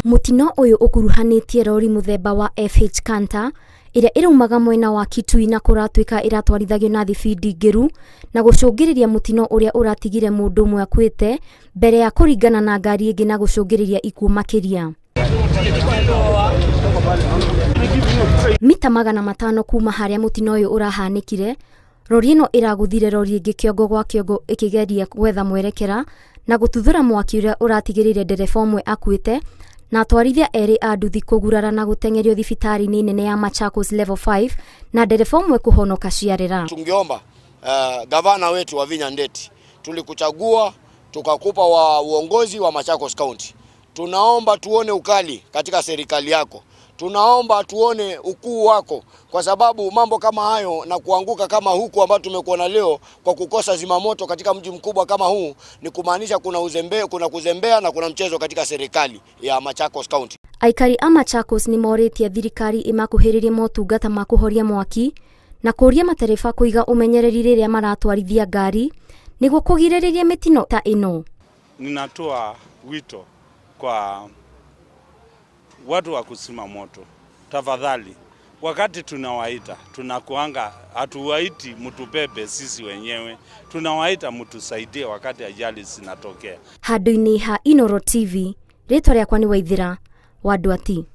Mũtino ũyũ ũkuruhanĩtie rori mũthemba wa FH Canter ĩrĩa ĩraumaga mwena wa Kitui na kũratuĩka ĩratwarithagio na thibindi ngĩru na gũcũngĩrĩria mũtino ũrĩa ũratigire mũndũ ũmwe akuĩte mbere ya kũringana na ngari ĩngĩ na gũcũngĩrĩria ikuũ makĩria. Mita 500 kuma harĩa mũtino ũyũ ũrahanĩkire, rori ĩno ĩragũthire rori ĩngĩ kĩongo gwa kĩongo ĩkĩgeria gwetha mwerekera na gũtuthũra mwaki ũrĩa ũratigĩrĩire ndereba ũmwe akuĩte na atwarithia erĩ a nduthi kũgurara na gũteng'erio thibitarĩ-inĩ nene ya Machakos Level 5 na ndereba ũmwe kũhonoka ciarĩra. Tungeomba gavana wetu Wavinya Ndeti, tulikuchagua tukakupa wa uongozi wa Machakos County. Tunaomba tuone ukali katika serikali yako, tunaomba tuone ukuu wako, kwa sababu mambo kama hayo na kuanguka kama huku ambayo tumekuona leo kwa kukosa zimamoto katika mji mkubwa kama huu ni kumaanisha kuna uzembe, kuna kuzembea na kuna mchezo katika serikali ya Machakos County. Aikari a Machakos nĩ morĩtie thirikari ĩmakuhĩrĩrie motungata ma kũhoria mwaki na kũria matereba kũiga ũmenyereri rĩrĩa maratwarithia ngari nĩguo kũgirĩrĩria mĩtino ta ĩno. Ninatoa wito kwa watu wa kuzima moto, tafadhali, wakati tunawaita tunakuanga, hatuwaiti mtubebe sisi wenyewe, tunawaita mtusaidie wakati ajali zinatokea. Handũ-inĩ ha Inooro TV, rĩtwa rĩakwa nĩ Waithĩra wa Ndwati.